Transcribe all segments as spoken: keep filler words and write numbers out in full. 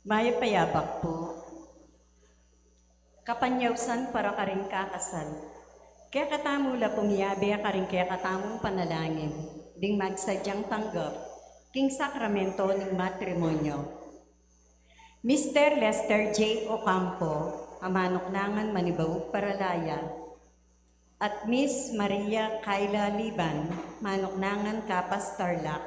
Mayap a yabak pu. Kapanyausan para karing kakasal. Kekatamu la pung yabe karing kekatamung panalangin ding magsadyang tanggap king sakramento ning matrimonyo. Mister Lester J. Ocampo, a manuknangan Manibaug Paralaya, at Miss Maria Kyla Liban, manuknangan Capas Tarlac,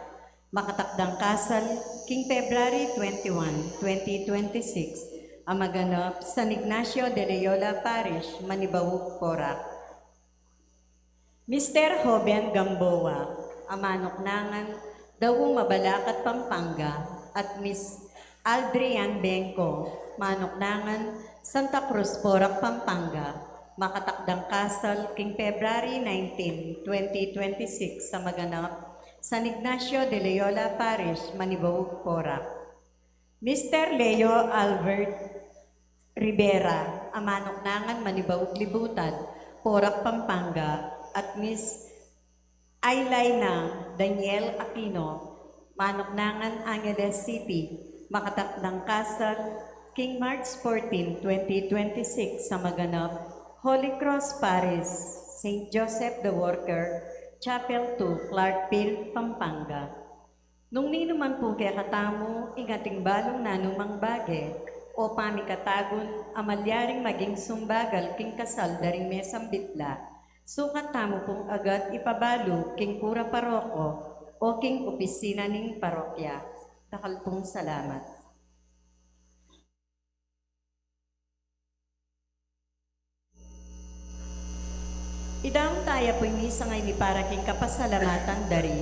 makatakdang kasal king February twenty-one, twenty twenty-six, a maganap San Ignacio de Loyola Parish, Manibaug, Porac. Mister Joven Gamboa, a manuknangan Daun, Mabalacat, Pampanga, at Miss Aldrian Bengco, manuknangan Santa Cruz, Porac, Pampanga, makatakdang kasal king February nineteen, twenty twenty-six, a maganap San Ignacio de Loyola Parish, Manibaug, Porac. Mister Leo Albert Rivera, a manuknangan Manibaug, Libutad, Porac, Pampanga, at Miss Ailaina Daniel Aquino, manuknangan Angeles City, makatakdang kasal king March fourteen, twenty twenty-six, a maganap Holy Cross Parish, Saint Joseph the Worker, Chapel two, Clarkville, Pampanga. Nung ninu man pu kekatamu ing ating balung nanumang bage o pamikatagun a malyaring maging sumbagal king kasal da ring mesambit la, sukat tamu pung agad ipabalu king kura paroko o king opisina ning parokya. Dakal pung salamat. Idang taya pu ing misa ngeni para king kapasalamatan da ri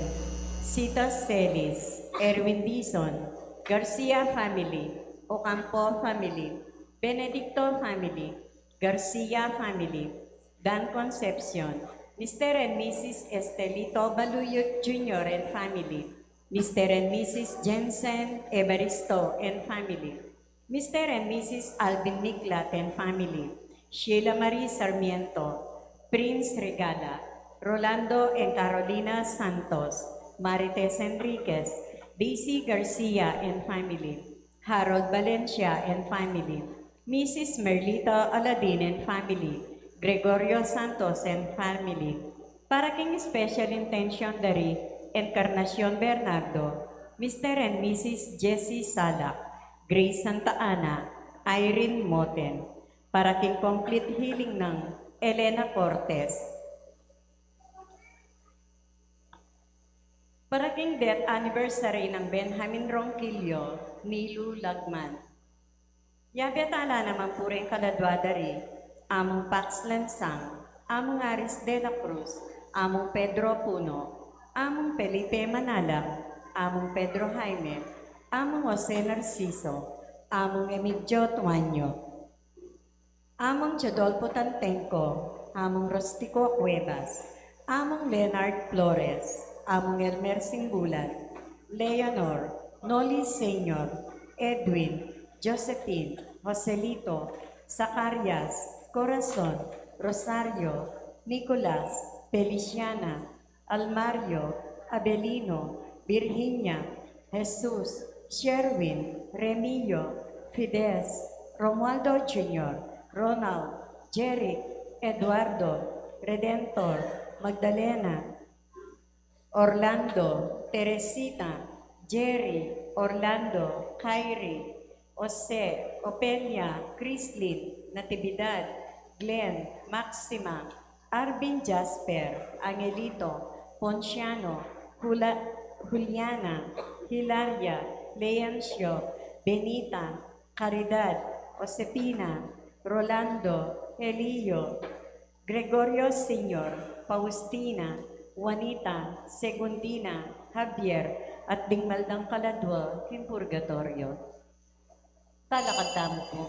Sita Celis, Erwin Dizon, Garcia family, Ocampo family, Benedicto family, Garcia family, Dan Concepcion, Mister and Missus Estelito Baluyot Junior and family, Mister and Missus Jensen Evaristo and family, Mister and Missus Alvin Miklat and family, Sheila Marie Sarmiento, Prince Regala, Rolando and Carolina Santos, Marites Enriquez, Daisy Garcia and family, Harold Valencia and family, Missus Merlita Aladin and family, Gregorio Santos and family. Para king special intention da ri Encarnacion Bernardo, Mister and Missus Jessie Salak, Grace Santa Ana, Irene Moten. Para king complete healing nang Elena Cortez. Para king death anniversary nang Benjamin Ronquillo, Nilu Lagman. Yabe tala naman pu ring kaladua da ri Among Pax Lansang, Among Aris de la Cruz, Among Pedro Puno, Among Felipe Manalang, Among Pedro Jaime, Among Jose Narciso, Among Emigdio Tuanyo, Among Teodolfo Tantengco, Among Rustico Cuevas, Among Leonard Flores, Among Elmer Singbulan, Leonor, Noli Senior, Edwin, Josephine, Joselito, Zacarias, Corazon, Rosario, Nicolas, Feliciana, Almario, Abelino, Virginia, Jesus, Sherwin, Remillo, Fides, Romualdo Junior, Ronald, Jeric, Eduardo, Redentor, Magdalena, Orlando, Teresita, Jerry, Orlando, Kyrie, Jose, Ofelia, Chrislyn, Natividad, Glenn, Maxima, Arvin, Jasper, Angelito, Ponciano, Hula-, Juliana, Hilaria, Leoncio, Benita, Caridad, Josefina, Rolando, Elio, Gregorio Senior, Faustina, Juanita, Segundina, Javier, at ding mal dang kaladua king purgatorio. Talakad tamu pu.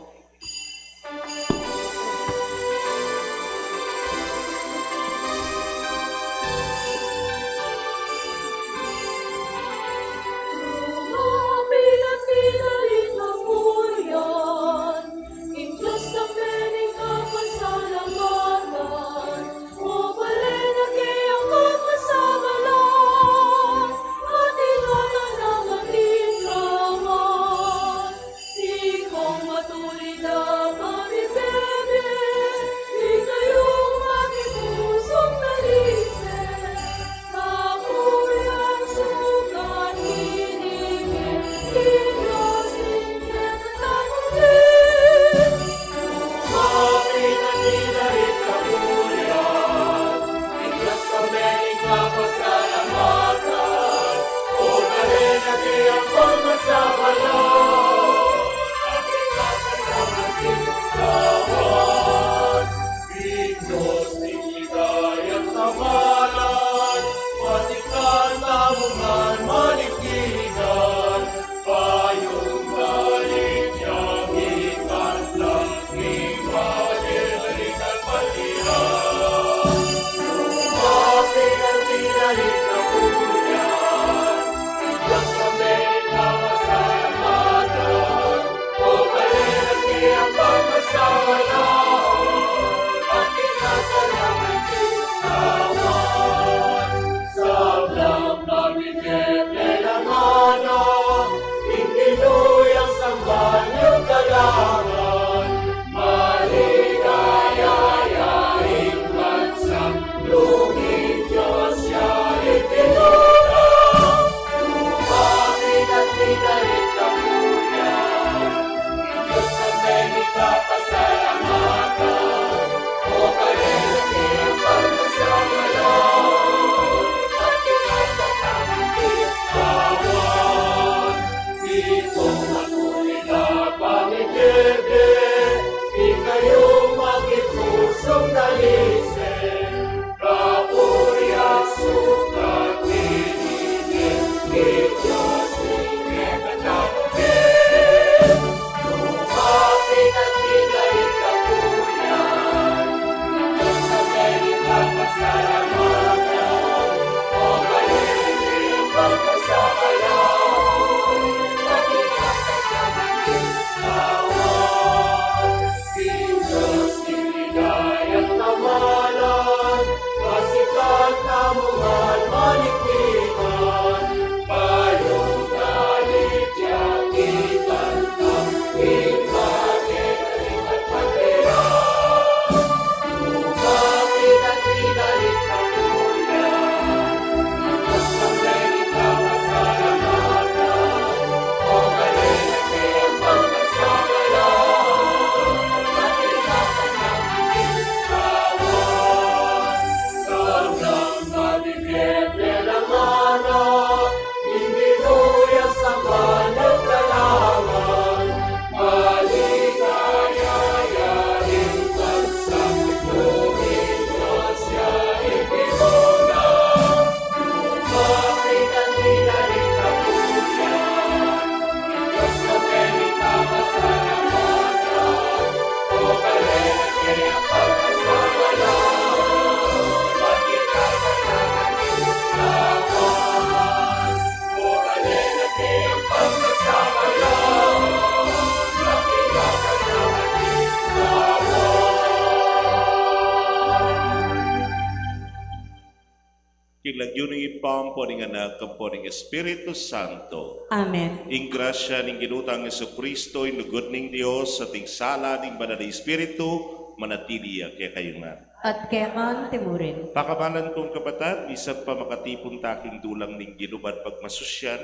Ning Ibpa, ampo ning Anak, ampo ning Espiritu Santo. Amen. Ing grasya ning Ginu tang Jesucristo, ing lugud ning Dios, at ing sala ning Banal a Espiritu, manatili ya kekayu ngan. At keka naman murin. Pakamalan kung kapatad, misan pa makatipun ta king dulang ning Ginu ban pagmasusyan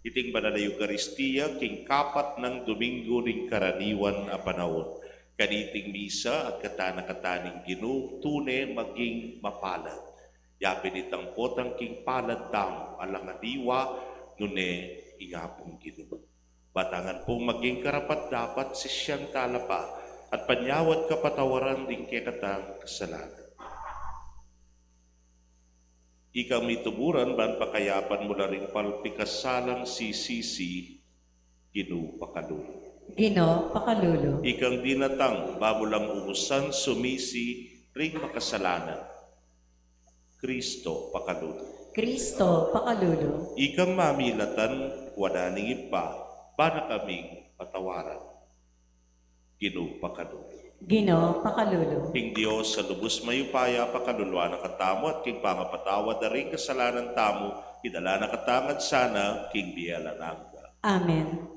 iting Banal a Eukaristia king kapat nang Domingo ning karaniwan a panaun. Kaniting misa, agkatan na kata ning Ginu, tune maging mapalad. Yapin itang potang king palad tamu, alang aliwa, nune ing Apung Ginu. Batangan pung maging karapat-dapat sisyan tala pa, at panyawad kapatawaran ding kekatang kasalanan. Ikang mituburan ban pakayapan mu la ring palpikasalang sisisi, Ginu pakalulu. Ginu pakalulu. Ikang dinatang ba mu lang ubusan sumisi ring makasalanan, Kristo pakalulu. Kristo pakalulu. Ikang mamilatan wanan ning Ibpa, ba na kaming patawaran, Ginu pakalulu. Ginu pakalulu. King Dios a lubus mayupaya pakaluluan na katamu at king pangapatawad da ring kasalanan tamu, idala na katamu ngan sana king bie alang angga. Amen.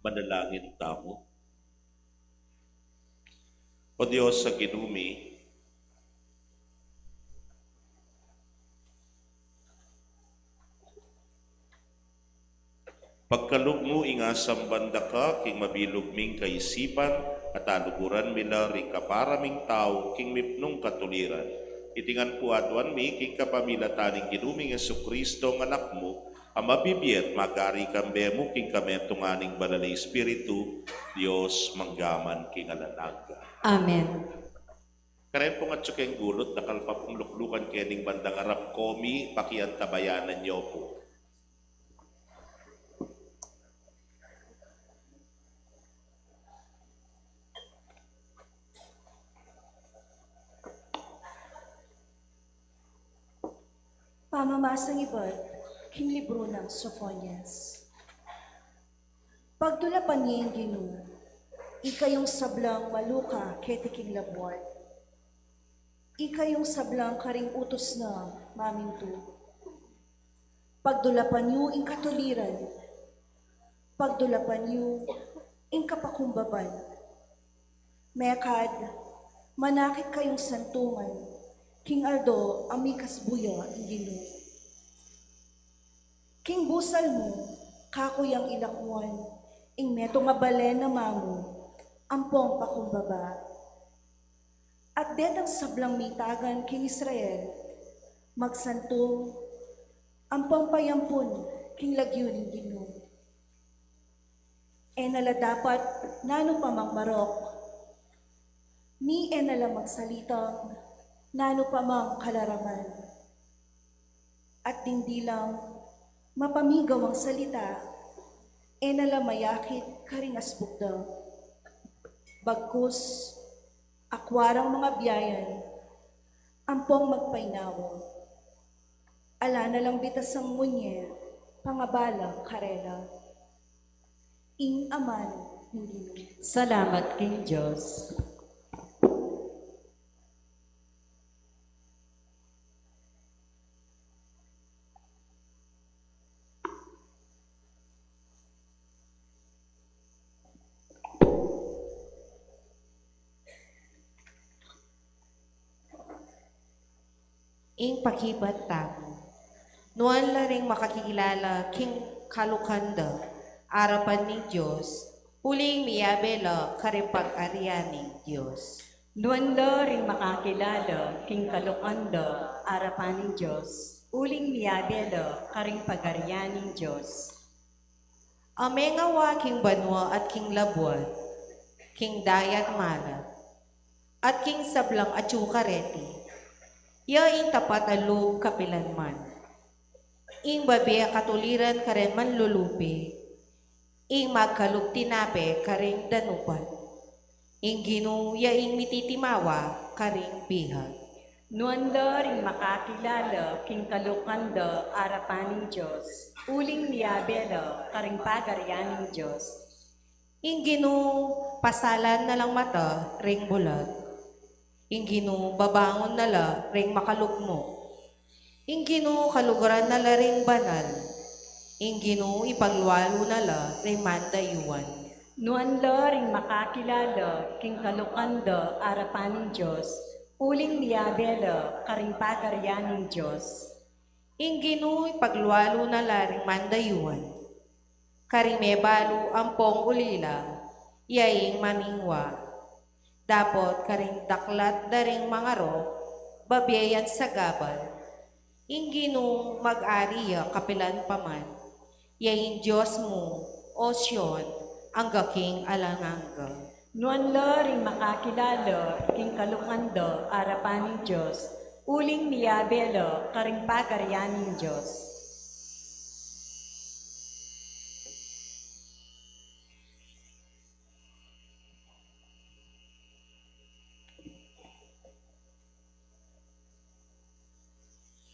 Manalangin tamu. O Dios a Ginu mi, pagkalub mu ing asamban da ka king mabilug ming kaisipan, at aluguran mi la ring kapara ming tau king mipnung katuliran. Iti ngan pu aduan mi king kapamilatan ning Ginu ming Jesucristo, a Anak mu, a mabibie at magari kambe mu king kametungan ning Banal a Espiritu, Dios mangga man king alang angga. Amen. Kareng pung atyu keng gulut, dakal pa pung luklukan kening bandang arap komi, pakiantabayanan yu pu. Pamamasang ibat king libru nang Sofonias. Pagdulapan ye ing Ginu, ikayung sablang maluka keti king labuad. Ikayung sablang karing utus na mamintu. Pagdulapan yu ing katuliran. Pagdulapan yu ing kapakumbaban. Mekad manakit kayung santungan king aldo a mikasbu ya ing Ginu. King busal mu, kaku yang ilakwan, ing metung a balen a mamu, ampong pakumbaba. At detang sablang mitagan king Israel, magsantung, ampong payampun king lagyu ning Ginu. E na la dapat nanu pa mang marok, ni e na la magsalita nanu pa mang kalaraman. At ding dilang mapamigawang salita, e na la mayakit karing asbuk da. Bagkus, akwa rang mga biayan, ampong magpainawa. Ala na lang bitasang munye pangabala karela. Ing amanu ning Ginu. Salamat king Dios. Ing pakibat tamu. Nuan la ring makakilala king kalukan da arapan ning Dios, uling miyabe la karing pag-arian ning Dios. Nuan la ring makakilala king kalukan da arapan ning Dios, uling miyabe la karing pag-arian ning Dios. A mengawa king banua at king labuad, king dayat malat, at king sablang atyu kareti, ya ing tapat a lub kapilan man. Ing babie katuliran karen manlulupi, ing magkalub tinape karing danupan. Ing Ginu ya ing mititimawa karing bihat. Nuan la ring makakilala king kalukan da arapan ning Dios, uling miyabe la karing pag-arian ning Dios. Ing Ginu pasalan na lang mata ring bulag. Ing Ginu babangun na la ring makalugmu. Ing Ginu kaluguran na la ring banal. Ing Ginu ipaglualu na la ring mandayuan. Nuan la ring makakilala king kalukan da arapan ning Dios, uling miyabe la karing pag-arian ning Dios. Ing Ginu ipaglualu na la ring mandayuan. Karing mebalu ampong ulila, ya ing mamingwa. Dapot karing daklat da ring mangarok, babie yang sagabal. Ing Ginung mag-ari ya kapilan pa man. Ya ing Dios mu, O Sion, angga king alang angga. Nuan la ring makakilala king kalukan da arapan ning Dios, uling miyabe la karing pag-arian ning Dios.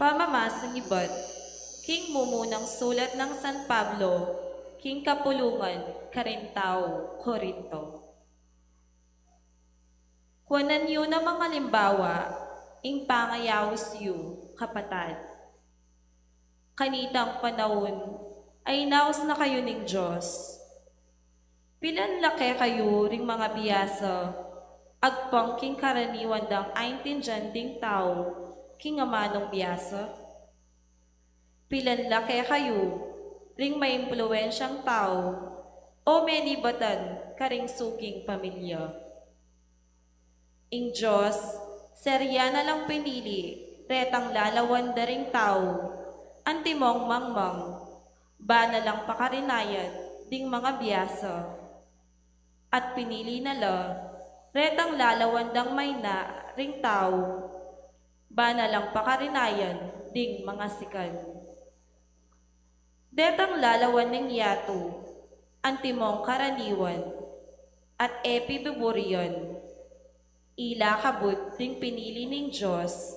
Pamamasang ibat king mumunang sulat nang San Pablo king kapulungan karing taga Corinto. Kuanan yu na mangalimbawa ing pangayaus yu, kapatad. Kanitang panaun ay inaus na kayu ning Dios. Pilan la kekayu ring mga biasa, agpang king karaniwan dang aintindian ding tau king amanung biasa? Pilan la kekayu ring maimpluensiang tau o menibatan karing suking pamilya? Ing Dios, serya na lang pinili retang lalawan da ring tau, antimong mangmang, ba na lang pakarinayan ding mga biasa. At pinili na la retang lalawan dang maina ring tau, ba na lang pakarinayan ding mga sikan. Detang lalawan ning yatu, antimong karaniwan, at e pibuburian, ila kabud ding pinili ning Dios.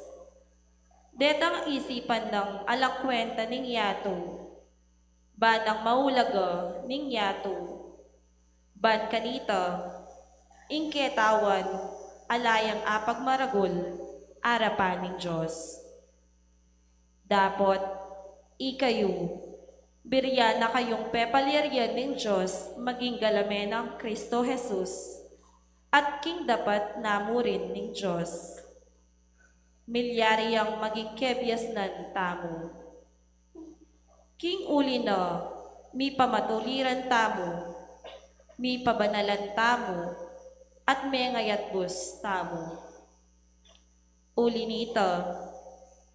Detang isipan nang alang kwenta ning yatu, ba nang maulaga ning yatu. Ban kanita, ing ketawan ala yang apagmaragul arapan ning Dios. Dapot ikayu, burian na kayung pepalyarian ning Dios maging galamen nang Kristo Jesus, at king dapat na mu rin ning Dios. Milyari yang maging kebiasnan tamu. King uli na, mipamatuliran tamu, mipabanalan tamu, at mengayatbus tamu. Uli nita,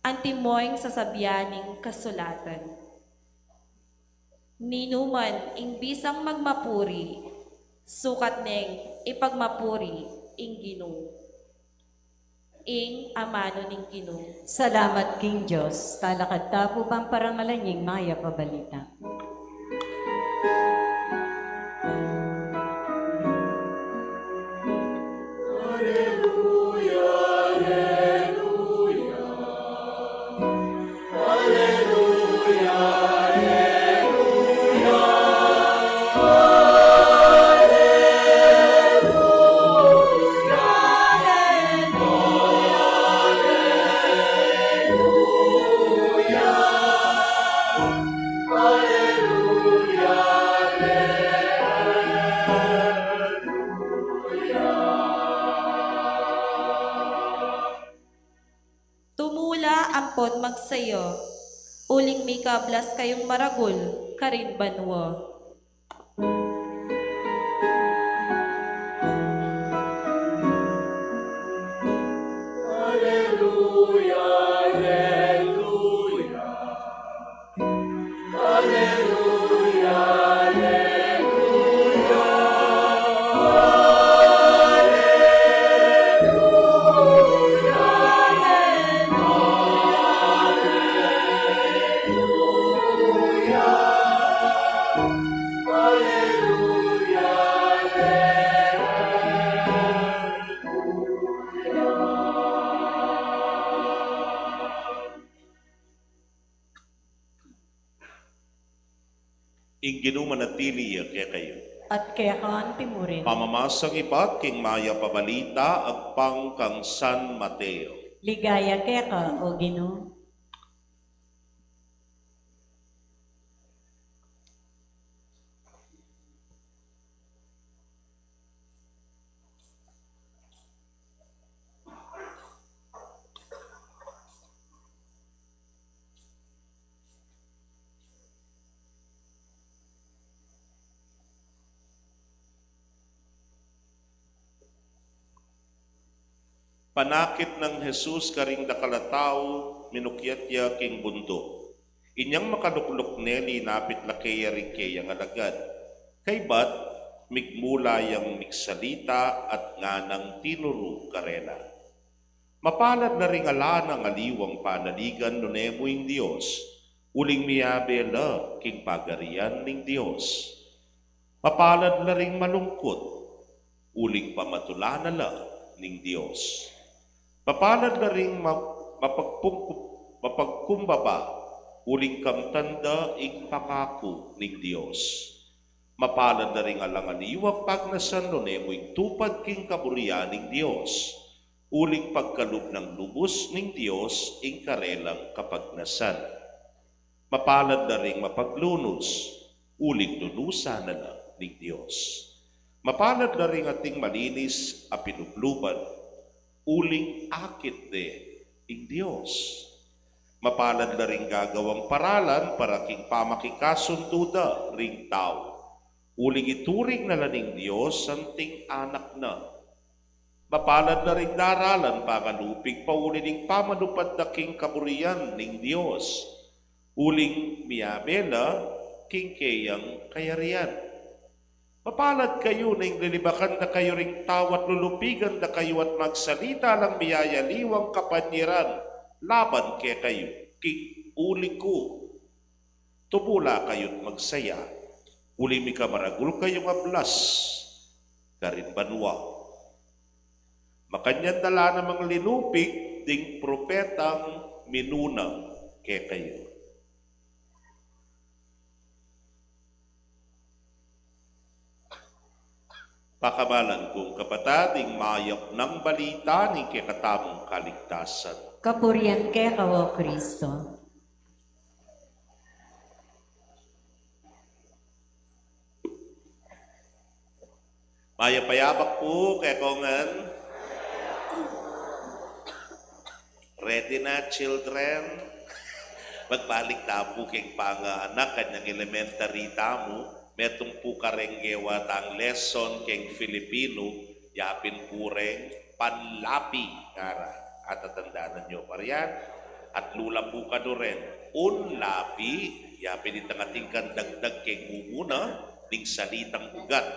antimo ing sasabian ning kasulatan: Ninuman ing bisang magmapuri, sukat neng ipagmapuri ing Ginu. Ing amanu ning Ginu. Salamat king Dios. Talakad ta pu bang parangalan ya ing mayap a balita. Tumula ampon magsaya, uling mikablas kayung maragul karin banua. Aleluya, aleluya. Aleluya, aleluya. Aleluya, aleluya. Ing Ginu manatili ya kekayu. At keka antimurin. Pamamasang ibat king mayap a balita agpang kang San Mateo. Ligaya keka, O Ginu. Panakit nang Jesus karing dakal a tau, minukyat ya king bunduk. Inyang makalukluk ne, linapit la keya ring keyang alagad. Kaybat, migmula yang migsalita at nganang tinuru karela: Mapalad la ring ala nang aliwang panaligan nune mu ing Dios, uling miyabe la king pagarian ning Dios. Mapalad la ring malungkut, uling pamatulanan la ning Dios. Mapalad la ring ma-, mapagpungku-, mapagkumbaba, uling kamtan da ing pangaku ning Dios. Mapalad la ring alang aliwang pagnasan nune mu ing tupad king kaburian ning Dios, uling pagkalub nang lubus ning Dios ing karelang kapagnasan. Mapalad la ring mapaglunus, uling lunusan na la ning Dios. Mapalad la ring ating malinis a pinubluban, uling akit de ing Dios. Mapalad la ring gagawang paralan para king pamakikasundu da ring tau, uling ituring na la ning Dios anting anak na. Mapalad la ring daralan pangalupig pauli ning pamanupad da king kaburian ning Dios, uling miyabe la king keyang kayarian. Mapalad kayu nung lilibakan da kayu ring tau at lulupigan da kayu at magsalita lang miyayaliwang kapanyiran laban kekayu king uli ku. Tumula kayu't magsaya, uling mikamaragul kayung ablas karin banua. Makanyan da la namang linupig ding propetang minuna kekayu. Pakamalan kung kapatad, ing mayap nang balita ning kekatamung kaligtasan. Kapurian keka, O Kristo. Mayap a yabak pu kekongan. Ready na, children? Pagbalik ta pu keng panganak, kanyang elementary tamu, metung pu kareng gewa tang lesson keng Filipino, yapin pu reng panlapi, ngara. Atatandanan yu pa rian? At lula pu kanu reng unlapi, yapin itang atin kang dagdag keng mumuna ning salitang ugat.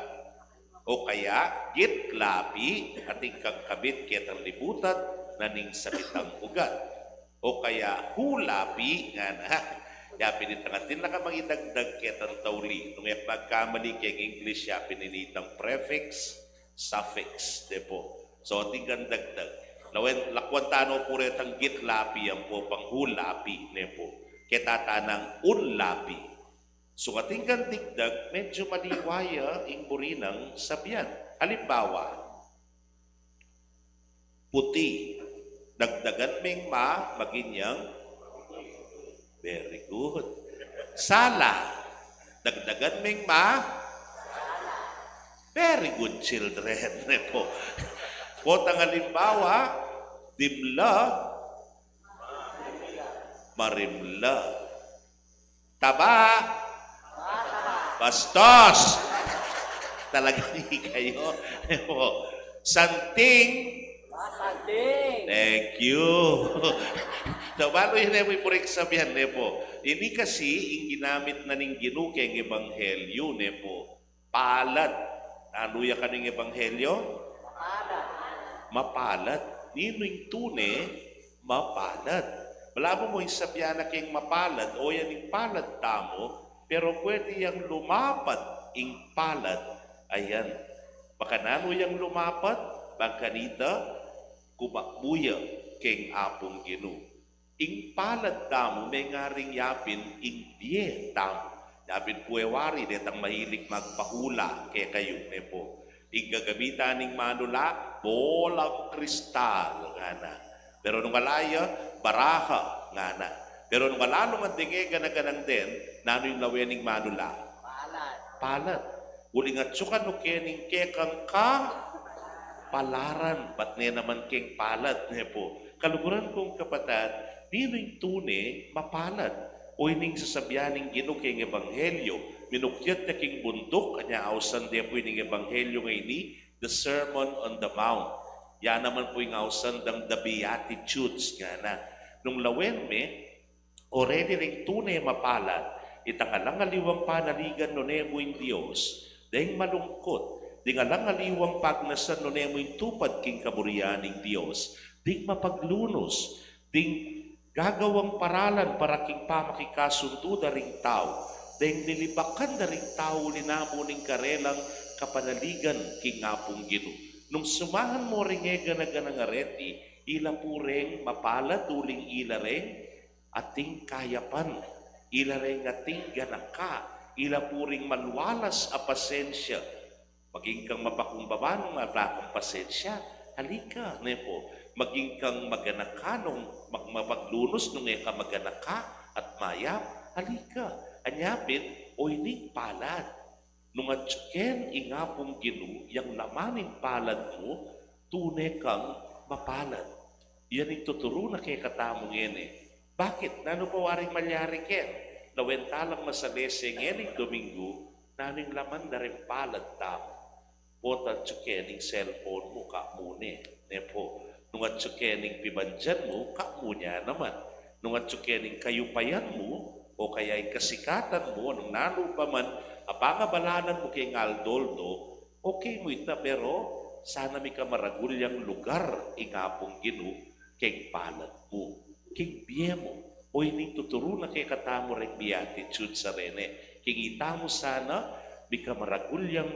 O kaya, gitlapi, atin kang kabit ketang libutan na ning salitang ugat. O kaya, hulapi, ngana. Yapin itang atin na kamang idagdag ketang tauli. Nung e ku magkamali keng English, yapin ini itang prefix, suffix, de pu. So, atin kang dagdag. Lawen, lakwan ta no pu retang gitlapi, ampo panghulapi, ne pu. Keta ta nang unlapi. So, atin kang dagdag, medyo maliwa ya ing buri nang sabian. Halimbawa, puti. Dagdagan meng ma, maging yang. Very good. Sala. Dagdagan meng ma. Very good, children. Ne pu. Potang halimbawa, dimla, marimla. Taba. Bastos. Talaga, hindi kayo. Ne pu. Santing. Santing. Thank you. So, balu yu ne pu ing buri kung sabian, ne pu. Ini kasi ing ginamit na ning Ginu keng ebanghelyo, ne pu. Palad. Nanu ya kanu ing ebanghelyo? Mapalad. Mapalad. Ninu ing tune mapalad? Balamu mu ing sabian na keng mapalad, o yan ing palad tamu, pero pwede yang lumapad ing palad. Ayan. Makananu yang lumapad? Bang kanita, kumakbu ya keng Apung Ginu. Ing palad tamu, mengaring yapin ing bie tamu. Yapin pu e wari detang mahilig magpahula kekayu, ne pu. Ing gagamitan ning manula, bolang kristal, ngana. Pero nung ala ya, baraha, ngana. Pero nung ala nung andeng e gana-ganang den, nanu ing lawen ning manula? Palad. Palad. Uling atyu ka nu keni ing kekang kapalaran, bat ne naman keng palad, ne pu. Kaluguran kung kapatad, ninu ing tune mapalad? O ining sasabian ning Ginu keng ebanghelyo, minukyat ya king bunduk, anya ausan de pu ining ebanghelyo ngeni, the Sermon on the Mount. Ya naman pu ing ausan dang the Beatitudes, ngana. Nung lawen me, o reni ring tune mapalad, itang alang-aliwang panaligan nune mu ing Dios, deng malungkut, ding alang-aliwang pagnasan nune mu ing tupad king kaburian ning Dios, ding mapaglunus, ding gagawang paralan para king pamakikasundu da ring tau, deng lilibakan da ring tau uli namu ning karelang kapanaligan king Apung Ginu. Nung sumahan mo ring e gana-ganang areti, ila pu reng mapalad uling ila reng ating kayapan, ila reng ating ganaka, ila pu ring malualas a pasensya. Maging kang mapakumbaba nung ala kang pasensya, halika, ne pu. Maging kang maganaka nung mag-, mapaglunus nung e ka maganaka at mayap, halika. Anya pin, o ining palad. Nung atyu ken ing Apung Ginu, yang laman ning palad mu, tune kang mapalad. Yan ing tuturu na kekatamu ngeni. Bakit? Nanu pa waring malyari ken? Lawen ta lang masalese ngening Domingo, nanu ing laman da ring palad tamu? Potang atyu ken ing cellphone mu, kamu ne, ne pu. Nung atyu ken ing pibandian mu, kamu ne naman. Nung atyu ken ing kayupayan mu, o kaya ing kasikatan mu, nung nanu pa man a pangabalanan mu keng aldo-aldo, okay mu ita, pero sana mika maragul yang lugar ing Apung Ginu keng palad mu, keng bie mu. O ining tuturu na kekatamu reng Beatitudes a reni, king itamu sana mika maragul yang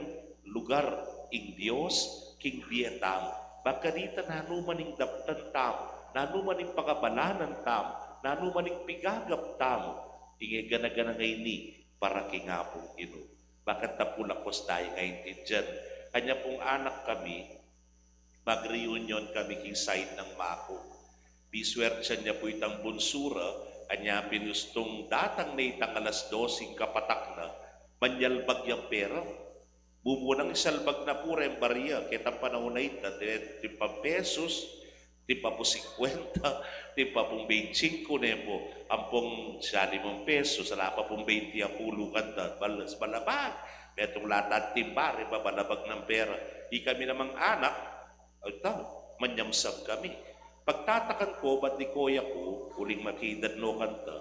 lugar ing Dios keng bie tamu. Bang kanita nanu man ing daptan tamu, nanu man ing pangabalanan tamu, nanu man ing pigagap tamu, ing e gana-gana ngeni para king Apung Ginu. Bakit ta pu lakwas da ing aintindian? Anya pung anak kami, mag-reunion kami king side nang ama ku. Biswertian ya pu itang bunsu ra, anya pin ustung datang ne itang alas dos ing kapatak na, manyalbag yang pera. Bumunang isalbag na pu reng baria, ketang panaun a ita, de, de limang pesos, Timpa pu singkuenta, timpa pung beintsingku, ne pu. Ampong siya limang pesos, ala pa pung beinti a pulu kanta, bal-, balabag. Metung la tang timba, rimba balabag nang pera. Ikami namang anak, ita, manyamsam kami. Pagtatakan ku, bat di koya ku, uling makiedad no kanta,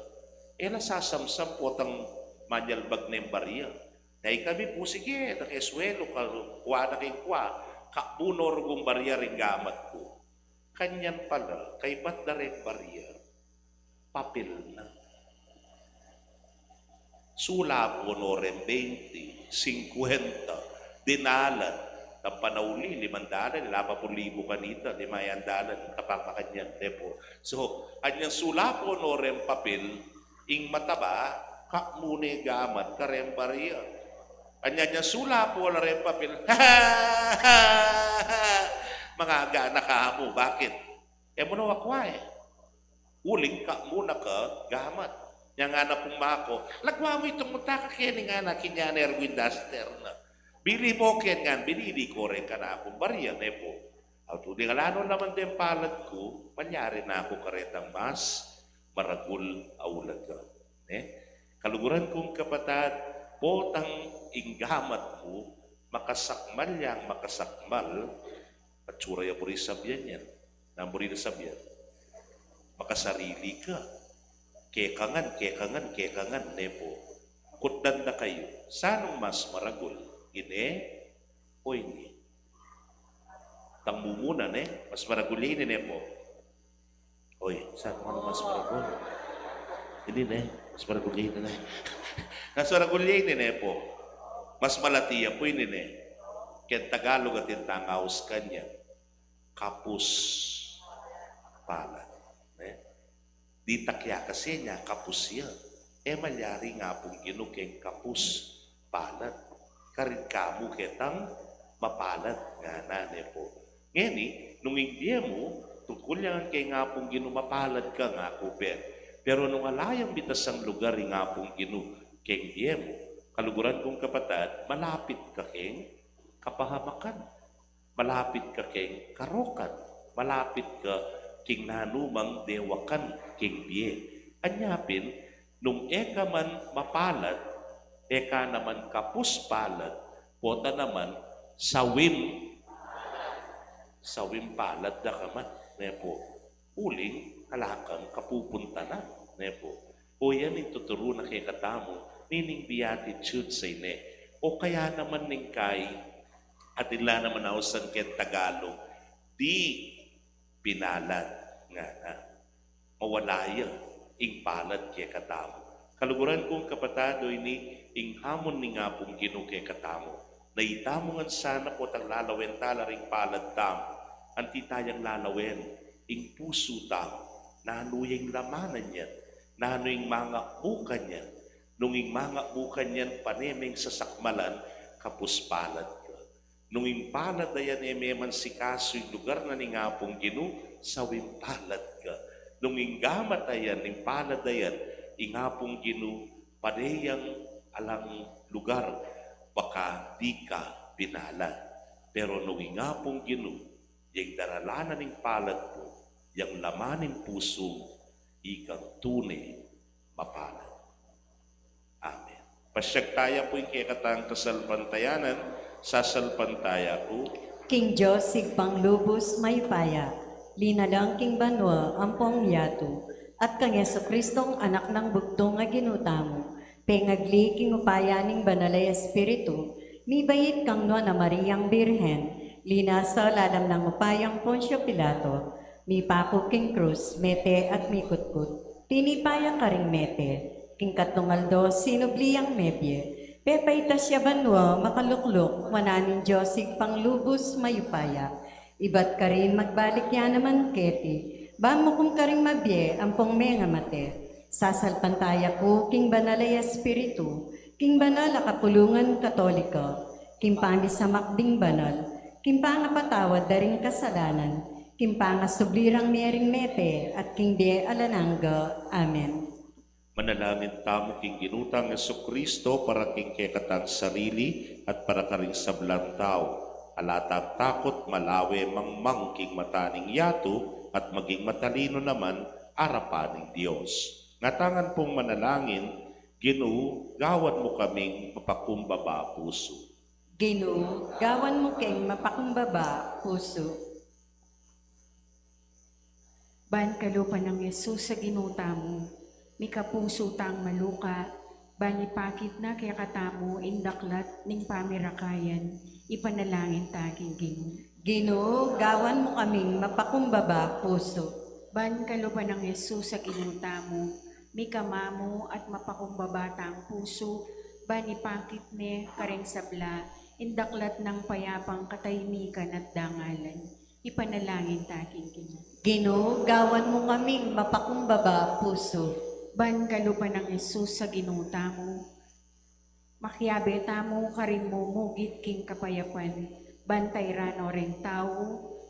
e la sasamsam potang manyalbag neng baria. Na ikami pu, sige, na ke suelu, ka-, kua na keng kua, kakmu no rugung baria ring gamat ku. Kanyan pala, kaybat da reng baria, papel na. Sulapan no reng beinti, singkuenta, dinalan, tampa nauli, limang dalan, ala pa pung libu kanita, lima yang dalan, kapamakanyan, ne pu. So, anyang sulapan no reng papel, ing mataba, kakmu ne gamat kareng baria. Anyang sulapan no reng papel, mangaga na ka mu, bakit? E mu no akua e. Uling kakmu na ka gamat. Nyang anak kung mako, lagwa mu itung munta ka keni, ngana, kinya ne reng duster na. Bili mu keni, ngan binili ku reng kanakung baria, ne pu. At uling ala no laman deng palad ku, malyari na ku karetang mas maragul a ulaga. Ne? Kaluguran kung kapatad, potang ing gamat mu, makasakmal yang makasakmal, atsura ya buri sabyan yan. Na buri na sabyan. Makasarili ka. Kekangan, kekangan, kekangan, ne pu. Kutdan da kayu. Sanung mas maragul? Ine o ini? Tang mumuna, ne? Mas maragul ya ini, ne pu. Oy, sanung mas maragul? Ini, ne? Mas maragul ya ini, ne? Mas maragul ya ini, ne pu. Mas malati ya pu ini, ne? Keng Tagalog atin tang aus kanyan, kapus palad. Ne? Ditak ya kasi nya kapus ya. E malyari ing Apung Ginu keng kapus palad. Karin kamu ketang mapalad, ngana, ne pu. Ngeni, nung ing bie mu, tungkul yang keng Apung Ginu, mapalad ka, ngaku, be. Pero nung ala yang bitasang lugar ing Apung Ginu keng bie mu, kaluguran kung kapatad, malapit ka keng kapahamakan. Malapit ka keng karokan, malapit ka king nanumang dewakan king bie. Anya pin, nung e ka man mapalad, e ka naman kapus palad, pota naman sawim, sawim palad da ka man, ne pu. Uling ala kang kapupuntanan, ne pu. O yan ing tuturu na kekatamu nining Beatitudes a ini. O kaya naman ning kai, atin la naman ausan keng Tagalog, di pinalad, ngana. Mawala ya ing palad kekatamu. Kaluguran kung kapatad, o ini ing hamon ning Apung Ginu kekatamu. Na itamu ngan sana potang lalawen tala ring palad tamu, anti tayang lalawen ing pusu tamu, nanu ya ing lamanan yan, nanu ing mangakbukan yan. Nung ing mangakbukan yan pane meng sasakmalan, kapus palad ka. Nung ing palad a yan e me man sikasu ing lugar na ning Apung Ginu, sawim palad ka. Nung ing gamat a yan, ing palad a yan, ing Apung Ginu pane yang alang lugar, baka di ka pinalad. Pero nung ing Apung Ginu yang daralan na ning palad mu, yang laman ning pusu mu, ikang tune mapalad. Amen. Pasyag taya pu ing kekatang kasalpantayanan, sasalpantaya ku. King Dios Ibpang lubus mayupaya, linalang king banua ampong yatu, at kang Jesucristong Anak nang bugtung a Ginu tamu, pengagli king upaya ning Banal a Espiritu, mibait kang Nuan a Mariang Birhen, linasa lalam nang upayang Poncio Pilato, mipaku king krus, mete at mikutkut. Tinipa ya karing mete, king katlung aldo sinubli yang mebie, pepaitas ya banua makalukluk wanan ning Dios Ibpang lubus mayupaya. Ibat karin magbalik ya naman keti, ban mukum karing mabie ampong mengamate. Sasalpantaya ku king Banal a Espiritu, king banal a kapulungan Katolika, king pamisamak ding banal, king pangapatawad da ring kasalanan, king pangasubli rang mie ring mete, at king bie alang angga. Amen. Manalangin tamu king Ginu tang Jesucristo para king kekatang sarili at para karing sablang tau. Ala tang takut malawe mangmang king mata ning yatu at maging matalinu naman arapan ning Dios. Ngatang pung manalangin, Ginu, gawan mu kaming mapakumbaba pusu. Ginu, gawan mu keng mapakumbaba pusu. Ban kalupa nang Jesus a Ginu tamu, mika pusu tang maluka, ban ipakit na kekatamu ing daklat ning pamirakayan, ipanalangin ta king Ginu. Ginu, gawan mu kaming mapakumbaba pusu. Ban kalupa nang Jesus a Ginu tamu, mika mamu at mapakumbaba tang pusu, ban ipakit ne kareng sabla, ing daklat nang payapang katahimikan at dangalan, ipanalangin ta king Ginu. Ginu, gawan mu kaming mapakumbaba pusu. Ban kalupa nang Jesus a Ginu tamu, makiabe tamu karing mumugit king kapayapan, ban tairan no reng tau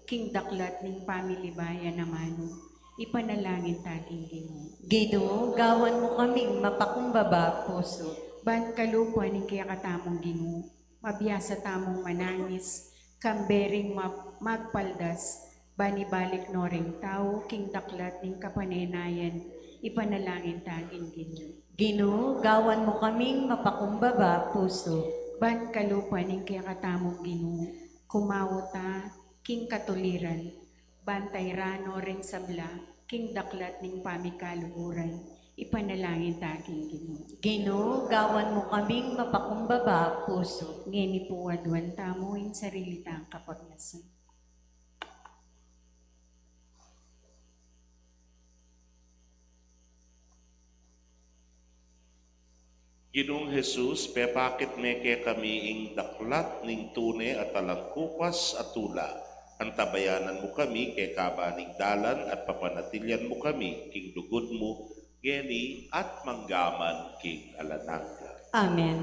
king daklat ning pamilibayan a manu, ipanalangin ta king Ginu. Ginu, gawan mu kaming mapakumbaba pusu. Ban kalupa ning kekatamung Ginu, mabiasa tamung manangis, kambe ring ma-, magpaldas, ban ibalik no reng tau king daklat ning kapanenayan, ipanalangin ta king Ginu. Ginu, gawan mu kaming mapakumbaba pusu. Ban kalupa ning kekatamung Ginu, kumawa ta king katuliran, ban tairan no reng sabla king daklat ning pamikaluguran, ipanalangin ta king Ginu. Ginu, gawan mu kaming mapakumbaba pusu. Ngeni pu aduan tamu ing sarili tang kapagnasan. Ginung Jesus, pepakit me kekami ing daklat ning tune at alang kupas a tula. Antabayanan mu kami kekaba ning dalan at papanatilian mu kami king lugud mu, ngeni at manggaman king alang angga. Amen.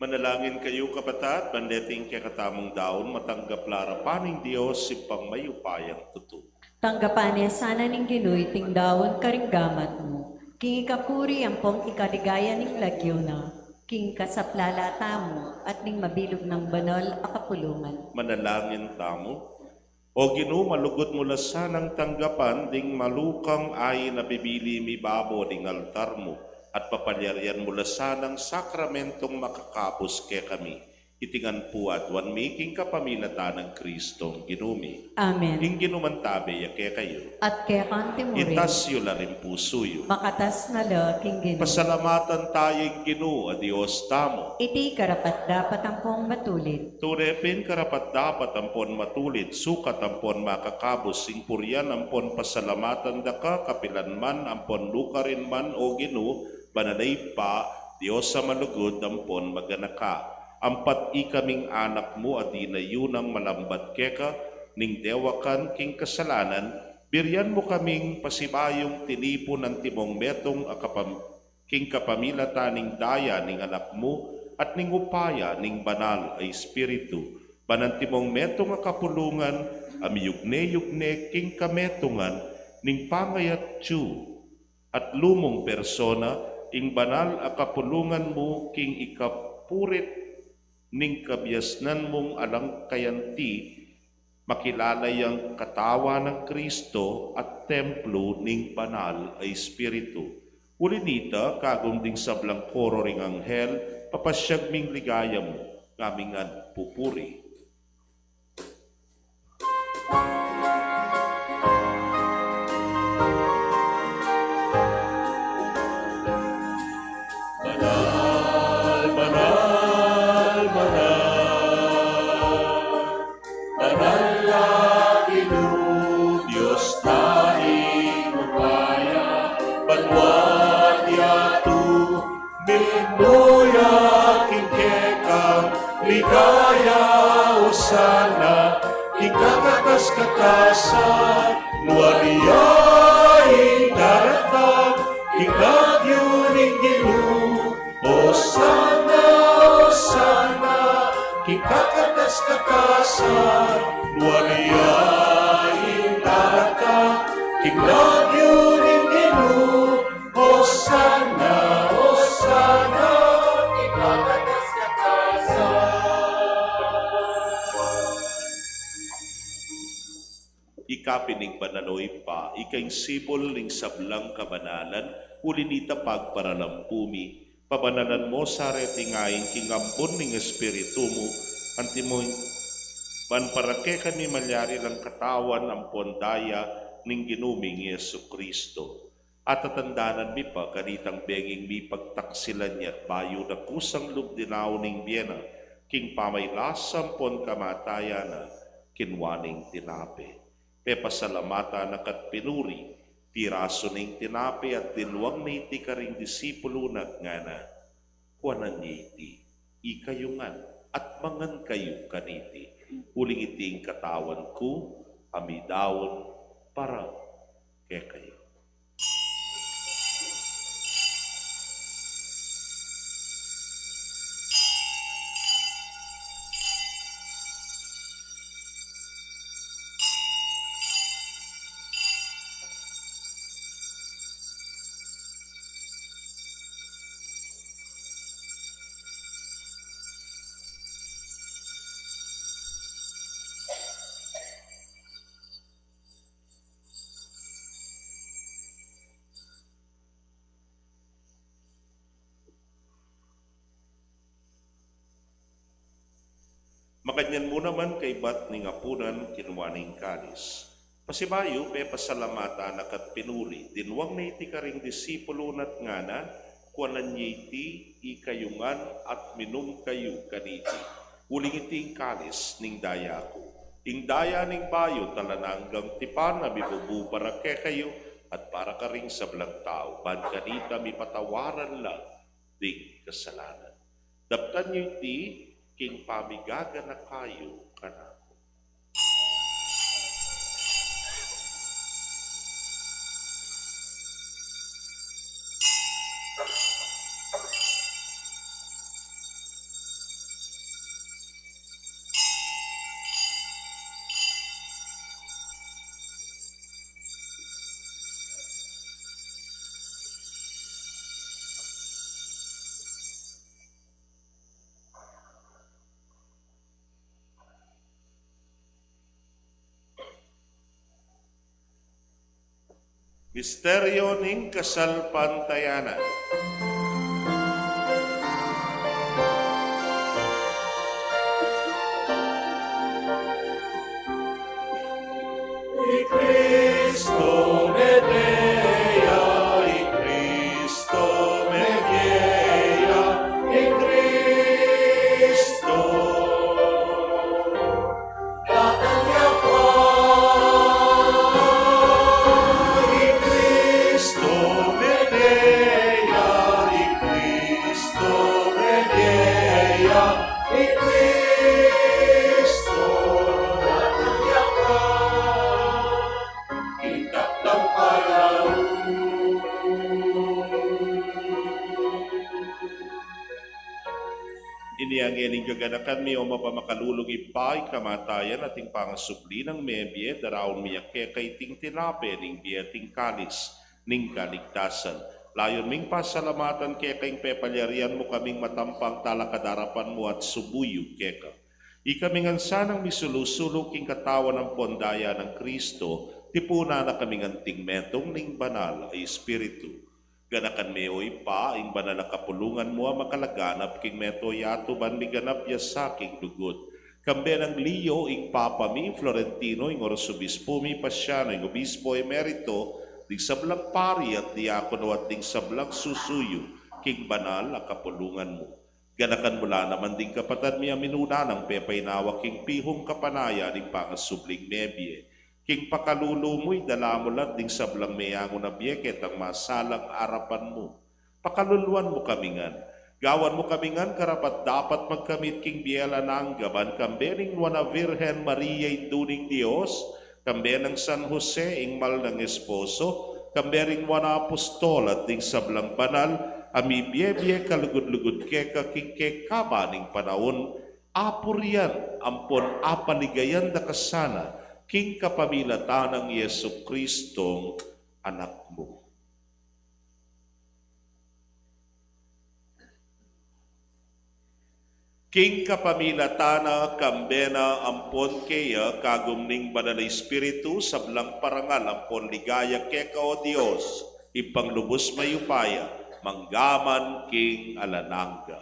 Manalangin kayu, kapatad, ban deting kekatamung daun matanggap la arapan ning Dios, Ibpang mayupayang tutu. Tanggapan na sana ning Ginu iting daun karing gamat mu, king ikapuri ampong ikaligaya ning lagyu na, king kasaplalan tamu at ning mabilug nang banal a kapulungan. Manalangin tamu. O Ginu, malugud mu la sanang tanggapan ding malukang ain a bibili mi babo ding altar mu, at papalyarian mu la sanang sakramentong makakabus kekami. Iti ngan pu aduan mi king kapamilatan nang Kristong Ginu mi. Amen. Ing Ginu mantabe ya kekayu. At keka mu rin. Itas yu la ring pusu yu. Makatas na la king Ginu. Pasalamatan taya ing Ginu a Dios tamu. Iti karapat-dapat ampong matulid. Tune pin karapat-dapat ampon matulid, sukat ampon makakabus, ing purian ampon pasalamatan da ka kapilan man ampon nukarin man, O Ginu, banal a Ibpa, Dios a malugud ampon maganaka. Ampat ikaming anak mu a dinayu nang malambat keka ning dewakan king kasalanan, birian mu kaming pasibayung tinipun antimong metung a kapam-, king kapamilatan ning daya ning Anak mu at ning upaya ning Banal a Espiritu, ban antimong metung a kapulungan a miyugne-yugne king kametungan ning pangayatyu at lumung persona, ing banal a kapulungan mu king ikapurit ning kabiasnan mung alang kayanti, makilala yang katawan nang Kristo at templo ning Banal a Espiritu. Uli nita, kagum ding sablang koro ring anghel, papasyag ming ligaya mu, ngaming ngan pupuri. Banal, banal, banal. Banal a Ginu, Dios ta ing upaya, banua at yatu, minuna king kekang ligaya, Osana king kakatas-katasan, nuan ya ing daratang king lagyu ning Ginu. Osana, Osana, king kakatas-katasan, nuan ya ing daratang king lagyu ning Ginu. Osana, Osana, king kakatas-katasan. Ika pin ing banal, O Ibpa, ika ing sibul ning sablang kabanalan, uli nita pagparalampu mi, pabanalan mu sa reting ain king ambun ning Espiritu mu, antimo ban para kekami malyari lang katawan ampon daya ning Ginu ming Jesucristo. Atatandanan mi pa kanitang benging mipagtaksilan ya at bayu na kusang lub dinaun ing bie na, king pamaylasa ampon kamatayan na, kinua neng tinape. Pepasalamatan na ka't pinuri, pirasu neng tinape at dinwang na iti karing disipulu na at ngana, kuanan ye iti, ikayu ngan at mangan kayu kaniti, uling iti ing katawan ku a midaun para kekayu. Makanyan mu naman kaybat ning apunan, kinua neng kalis. Pasibayu, pepasalamatan na ka't pinuri, dinwang na iti karing disipulu na at ngana, kuanan ye iti, ikayu ngan at minum kayu kaniti. Uling iti ing kalis ning daya ku, ing daya ning bayu at alang anggang tipan a mibubu para kekayu at para karing sablang tau, ban kanita mipatawaran la ding kasalanan. Daptan yu iti king pamigaganaka yu kanaku. Misteryo ning kasalpantayanan. I Cristo mebie ya, i Cristo mebie ya, i Cristo. Datang ya pa, i Cristo mebie ya, i Cristo mebie ya, i Cristo datang ya pa. Kita tampalaw. Inya ngeni, gaganakan mi, o mapamakalulung Ibpa, ing kamatayan at ing pangasubli nang mebie, daraun mi keka iting tinape ning bie at ing kalis ning kaligtasan. Layun ming pasalamatan keka ing pepalyarian mu kaming matampang talakad arapan mu at sumuyu keka. Ikami ngan sanang misulu-sulu king katawan ampon daya nang Cristo, tipunan na kami ngan king metung ning Banal a Espiritu. Ganakan me, o Ibpa, ing banal a kapulungan mu a makalaganap king mabilug a yatu, ban miganap ya sa king lugud. Kambe nang Leo ing Papa mi, Florentino ing Arsobispo mi, Pasiano ing Obispo Emerito, ding sablang pari at diakono at ding sablang susuyu king banal a kapulungan mu. Ganakan mu la naman ding kapatad mi a minuna nang pepainawa king pihung kapanayan ning pangasubling mebie. King pakalulu mu, idala mu la ding sablang meangu na bie ketang masalang arapan mu. Pakaluluan mu kami ngan. Gawan mu kami ngan karapat-dapat magkamit king bie alang angga, ban kambe ning Nuan a Virgen Maria, Indu ning Dios, kambe nang San Jose, ing mal nang esposo, kambe ring Nuan a Apostol at ding sablang banal a mibie-bie kalugud-lugud keka king kekaban ning panaun, apurian ampon apaligayan da ka sana king kapamilatan nang Jesucristong Anak mu. King kapamilatan na, kambe na, ampon keya, kagum ning Banal a Espiritu, sablang parangal ampon ligaya keka, o Dios, Ibpang lubus mayupaya, mangga man king alang angga.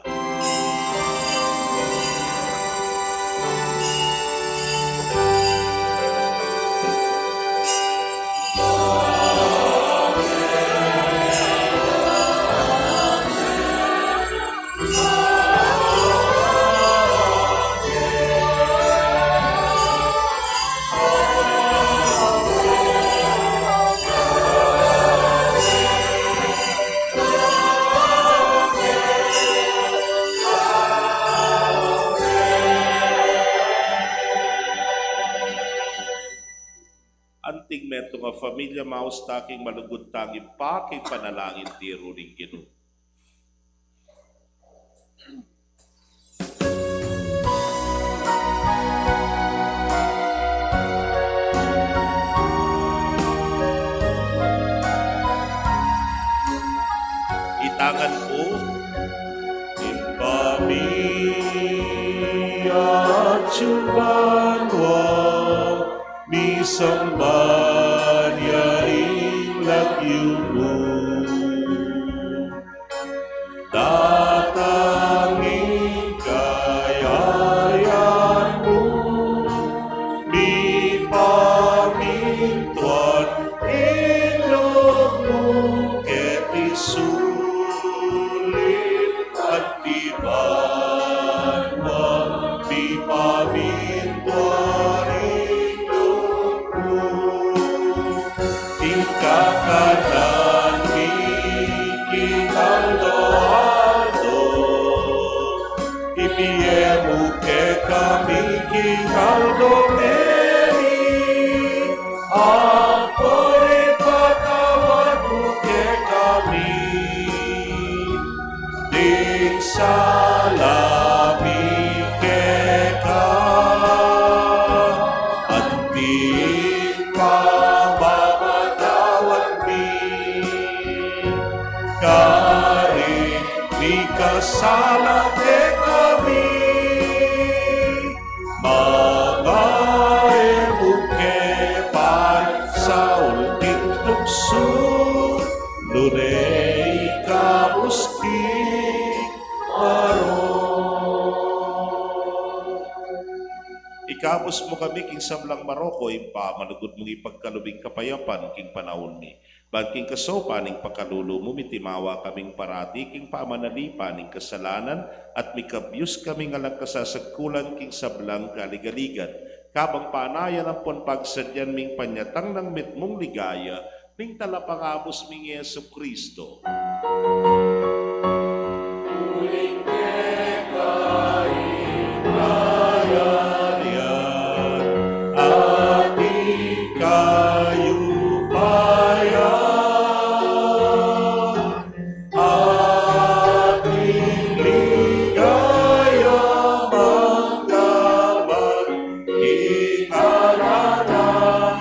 Anting metung a familia, maus ta king malugud tang Ibpa, king panalangin tiru ning Ginu. Itangan ku. Ibpa mi, atsu ka banua, misamban ya ing lagyu mu. Datang ing kayarian mu, mipamintuan ing lub mu keti sulip anti banua, mipamintuan ing lub mu. Ing kakanan mi king aldo-aldo, ibie mu kekami king aldo ngeni, ampon ipatawad mu kekami ding sala mi keka, anti ing pamamatawad mi karing mikasala kekami. Manga e mu ke paisaul king tuksu, Ikabus mu kami king sablang marok, o Ibpa, malugud mung ipagkalub ing kapayapan king panaun mi. Ban king kasaupan ning pakalulu mu, mitimawa kaming parati king pamanalipan ning kasalanan, at mikabyus kaming alang kasasagkulan king sablang kaligaligan. Kabang panayan ampon pagsadyan ming panyatang nang mitmung ligaya, ning Talapangabus ming Jesucristo. Uling keka ing kayarian, at ing kayupayan, at ing ligaya mangga man king alang angga.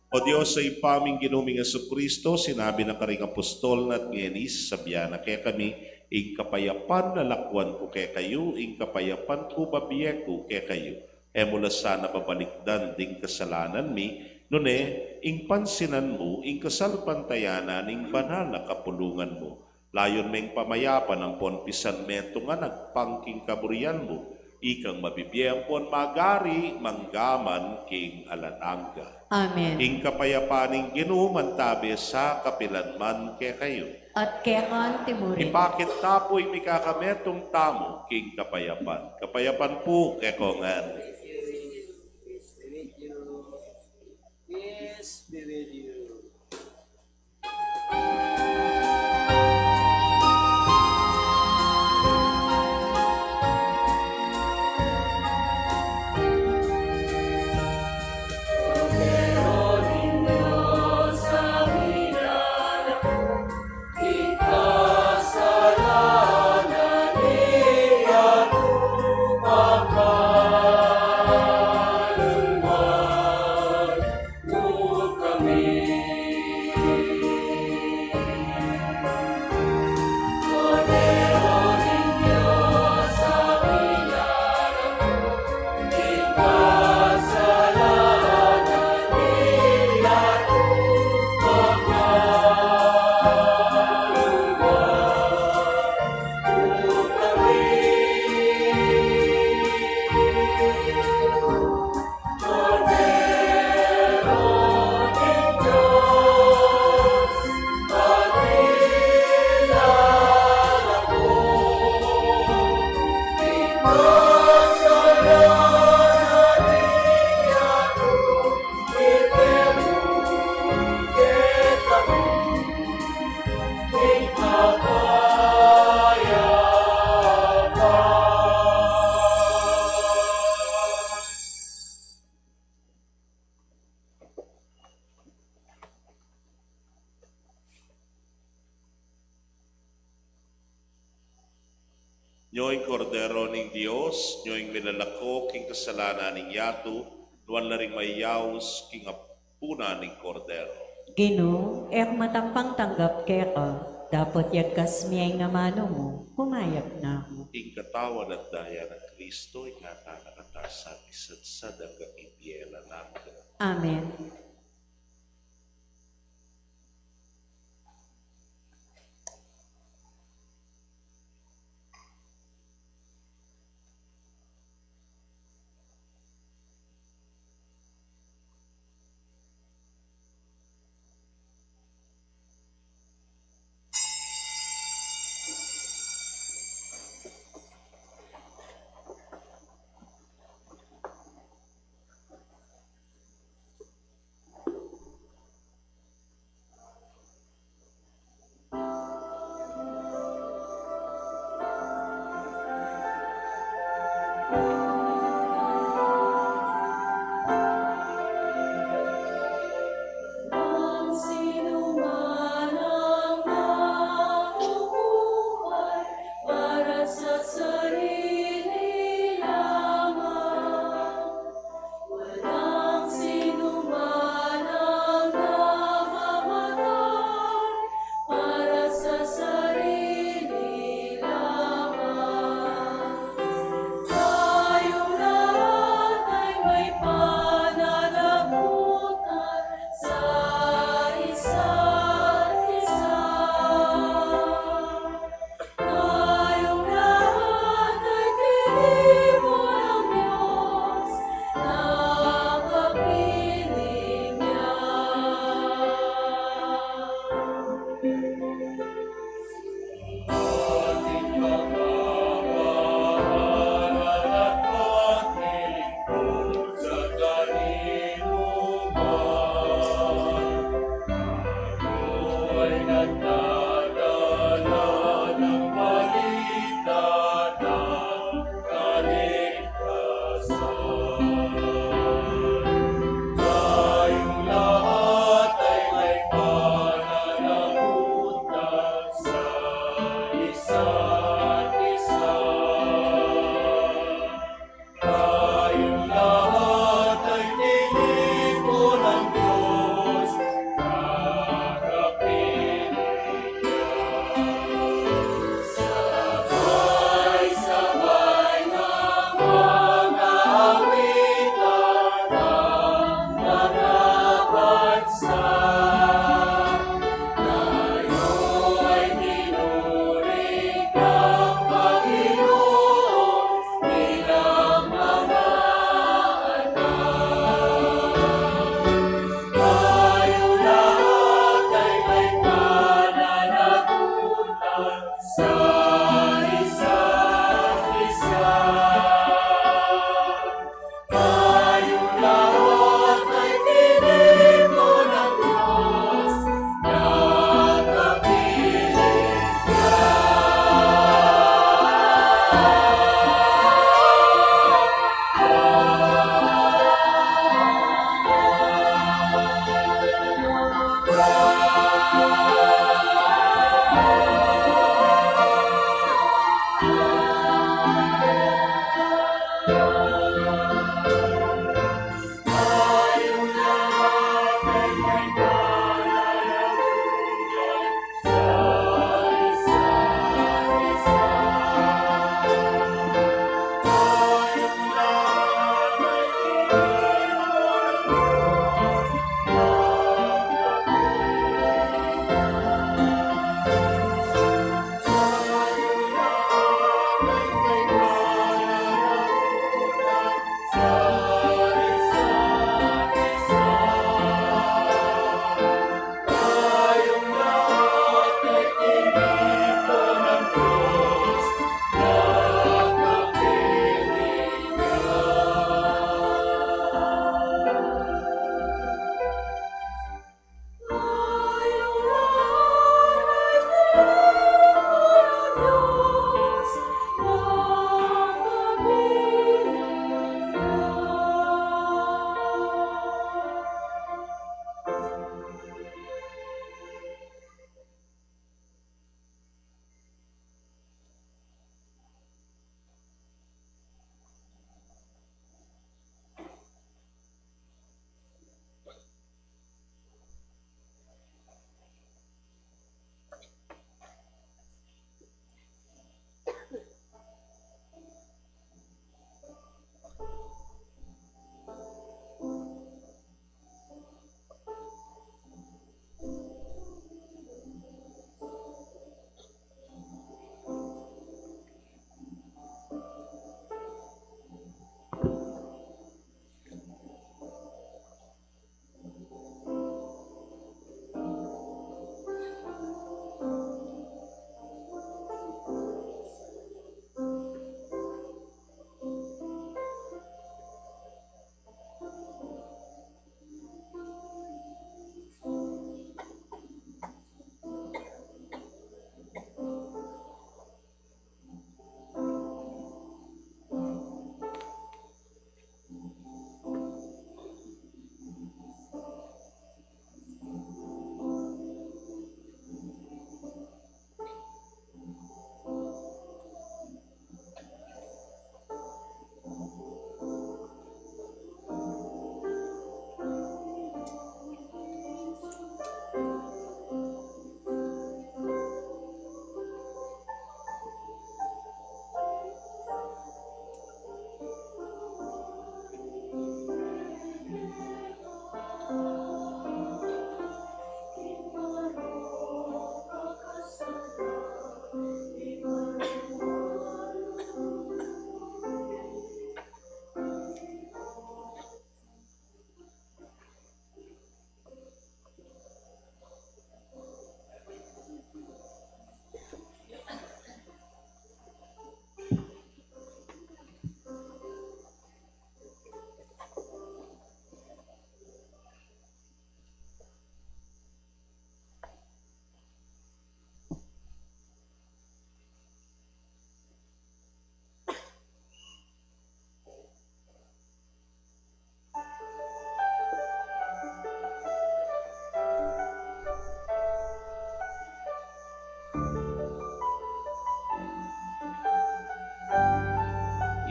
O Dios, Ibpa ming Ginu ming Jesucristo, sinabi na karing apostol na at ngeni sasabian na kekami, ing kapayapan lalakwan ku kekayu, ing kapayapan ku bibie ku kekayu. E mu la sana babalikdan ding kasalanan mi, nune, ing pansinan mu ing kasalpantayanan ning banal a kapulungan mu. Layun meng pamayapan ampon pisan metung a agpang king kaburian mu, ikang mabibie ampon magari mangga man king alang angga. Amen. Ing kapayapan ning Ginu mantabe sa kapilan man kekayu. At keka antimurin. Ipakit ta pu ing mikakametung tamu king kapayapan. Kapayapan pu kekongan. Peace be with you. Nyo ing Kordero ning Dios, nyo ing milalako king kasalanan ning yatu, nuan la ring mayayaus king apunan ning Kordero. Ginu, e ku matampang tanggap keka, dapot yagkas mu ing amanu mu, kumayap na ku. Ing katawan at daya nang Kristo, ingatan na katamu sa misatsat anggang king bie alang angga. Amen.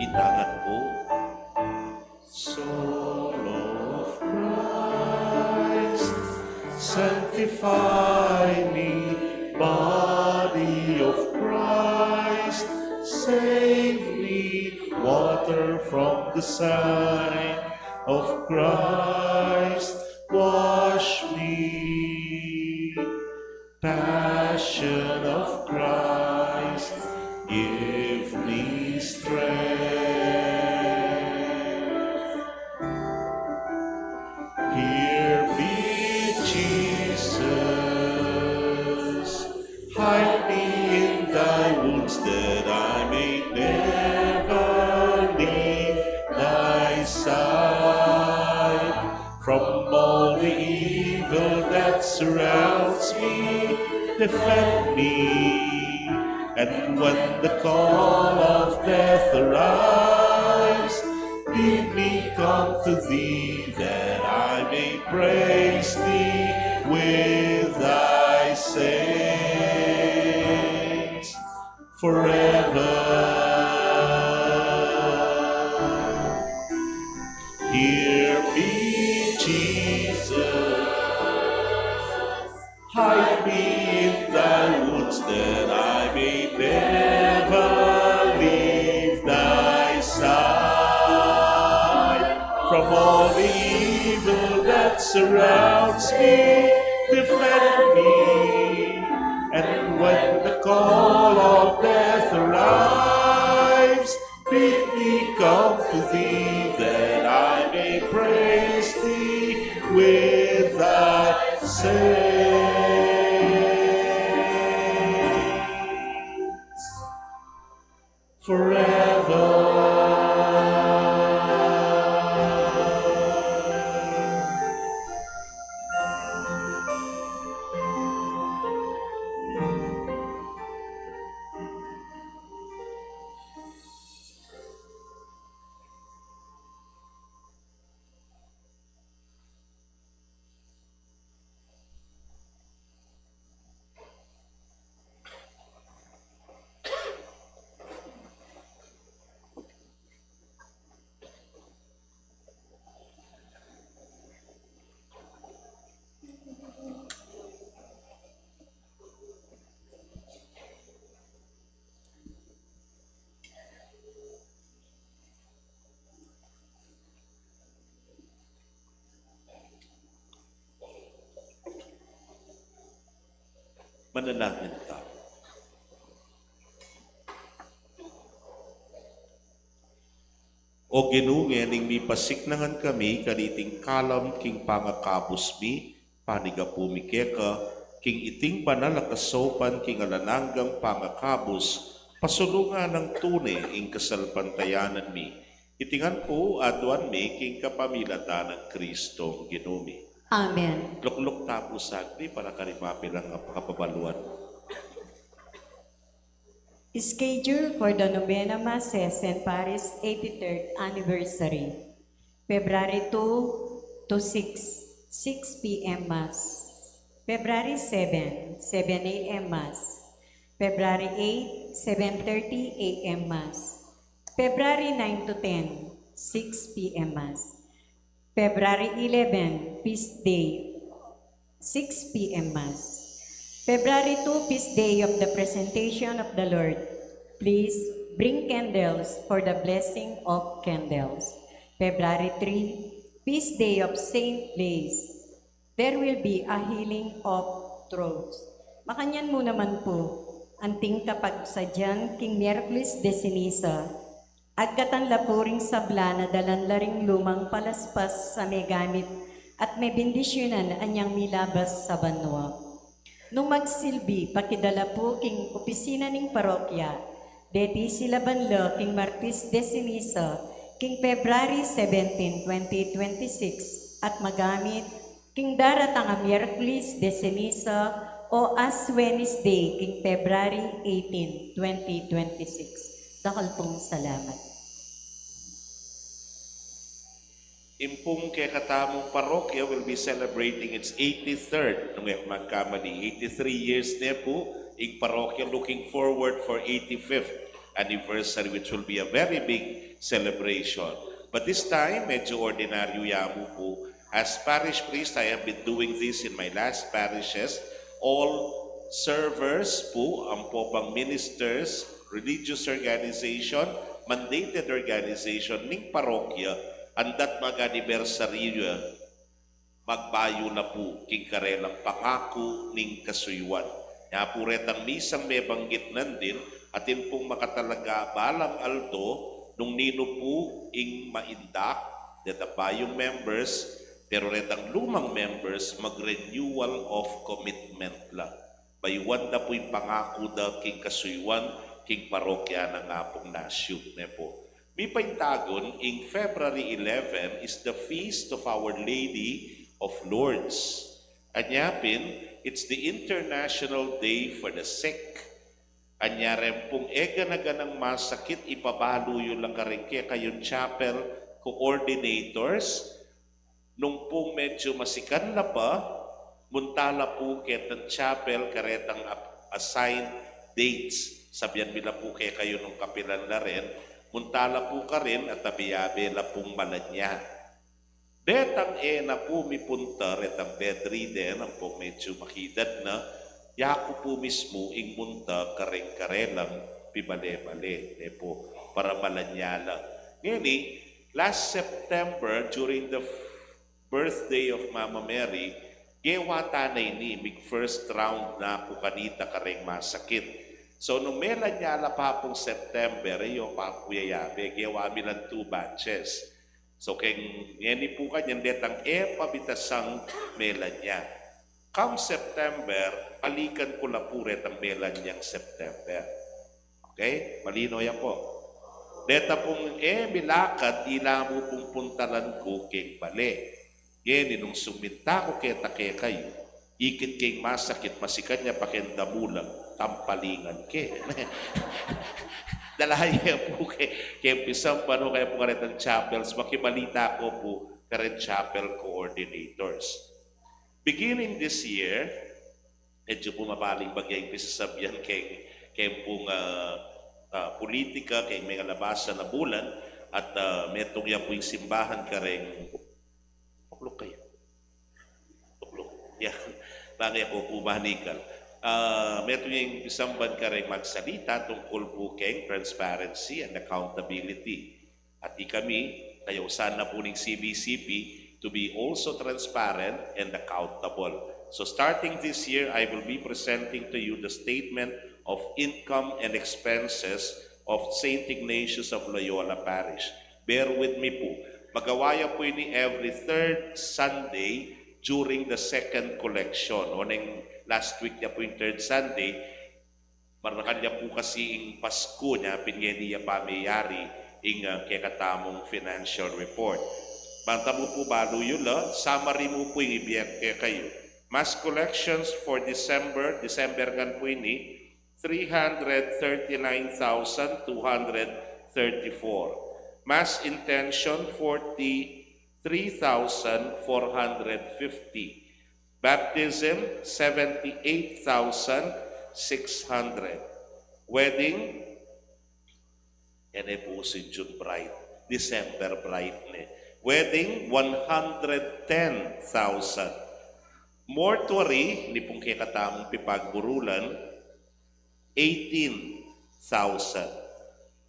Tangan po. Soul of Christ, sanctify me. Body of Christ, save me. Water from the side of Christ, wash me. Passion of Christ, give me strength. Hear me, Jesus. Hide me in thy wounds that I may never leave thy side. From all the evil that surrounds me, defend me. And when the call of death arrives, bid me come to thee that I may praise thee with thy saints forever. Hear me, Jesus. Hide me in thy wounds that I may never leave thy side. From all the evil that surrounds me, defend me. And when the call of death arrives, bid me come to thee that I may praise thee with thy saints forever. Manalangin tamu. O Ginu, ngening mipasiknangan kami kaniting kalam king pangakabus mi, panigapu mi keka, king iting banal a kasaupan king alang anggang pangakabus, pasulungan nang tune ing kasalpantayanan mi. Iti ngan pu aduan mi king kapamilatan nang Kristong Ginu mi. Amen. Lukluk ta pu saglit para karing mapilan a kapabaluan. Schedule for the Novena Masses, Saint Paris eighty-third Anniversary. February two to six, six p.m. Mass. February seven, seven a.m. Mass. February eight, seven thirty a.m. Mass. February nine to ten, six p.m. Mass. February eleven, Feast Day, six p.m. Mass. February two, Feast Day of the Presentation of the Lord. Please bring candles for the blessing of candles. February three, Feast Day of Saint Blaise. There will be a healing of throats. Makanyan mu naman pu, anting kapagsadyan king Miyerkules de Ceniza, agkatan la pu ring sabla na dalan la ring lumang palaspas a megamit at mebendisyunan anyang milabas a banua. Nung magsilbi, pakidala pu king opisina ning parokya, deti silaban la king Martes de Ceniza, king February seventeen, twenty twenty-six, at magamit king daratang a Miyerkules de Ceniza o Ash Wednesday king February eighteen, twenty twenty-six. Dakal pung salamat. Ing pung kekatamung parokya will be celebrating its eighty-third, nung e ku magkamali, eighty-three years ne pu ing parokya, looking forward for eighty-fifth. anniversary, which will be a very big celebration. But this time, medyo ordinaryo ya mu pu. As parish priest, I have been doing this in my last parishes. All servers pu, ang po bang ministers, religious organization, mandated organization ning parokya, andat mag-anibersaryu ya, magbayu na pu king karelang pangaku ning kasuyuan. Nya pu retang misang mebanggit nandin, atin pung makatalaga balang aldo, nung ninu pu ing maindak, detang bayung members, pero retang lumang members, mag-renewal of commitment la. Bayuan da pu ing pangaku da king kasuyuan, king parokya na nga pung nasyu, ne pu. Mipaintagun, ing February eleven is the Feast of Our Lady of Lourdes. Anya pin, it's the International Day for the Sick. Anya rin pung e gana-ganang masakit, ipabalu yu la karing kekayung chapel coordinators. Nung pung medyo masikan la pa, munta la pu ketang chapel karetang ap-, assigned dates. Sabian mi la pu kekayu nung kapilan la rin, munta la pu karin at abe-abe la pung malanya. Detang e na pu mipunta, retang bedridden, ampong medyo makidad na, yaku pu mismu ing munta karing karelang pibale-bale, ne pu, para malanya la. Ngeni, last September, during the birthday of Mama Mary, gewa ta na ini, mig first round na pu kanita kareng masakit. So, nung melanya la pa pung September, e yu pa pu yayabe, gewa mi lang two batches. So, keng ngeni pu kanyan detang e pa bitasang melanya. Come September, balikan ku la pu retang melanyang September. Okay? Malino ya pu. Deta pung e milakad, ila mu pung puntalan ku keng bale. Ngeni nung suminta ku keta kekayu, ikit keng masakit, masikan ya pa keng damulag, tampalingan ke. Dala ye pu ke, keng pisamban o kaya pu karetang chapels, makibalita ku pu kareng chapel coordinators. Beginning this year, medyo pu mabaling bagya ing pisasabian keng, keng pung, ah, ah, pulitika, keng mengalabasan a bulan, at, ah, metung ya pu ing simbahan kareng, tukluk kayu. Tukluk. Yan. Bangke ku pu manikal. Ah, metung ya ing pisamban kareng magsalita tungkul pu keng transparency and accountability. At ikami, kayausan na pu ning C B C P to be also transparent and accountable. So starting this year, I will be presenting to you the statement of income and expenses of Saint Ignatius of Loyola Parish. Bear with me pu. Magawa ya pu ini every third Sunday during the second collection. O neng last week ya pu ing third Sunday, marakal ya pu kasi ing Pasku, nya pin ngeni ya pa meyari ing, ah, kekatamung financial report. Bang tamu pu balu yu la, summary mu pu ing ibie ku kekayu. Mass collections for December, December ngan pu ini, three hundred thirty-nine thousand two hundred thirty-four. Mass intention, forty-three thousand four hundred fifty. Baptism, seventy-eight thousand six hundred. Wedding, yan e pu usu ing June bride, December bride ne. Wedding, one hundred ten thousand. Mortuary, ini pung kekatamung pipagburulan, eighteen thousand.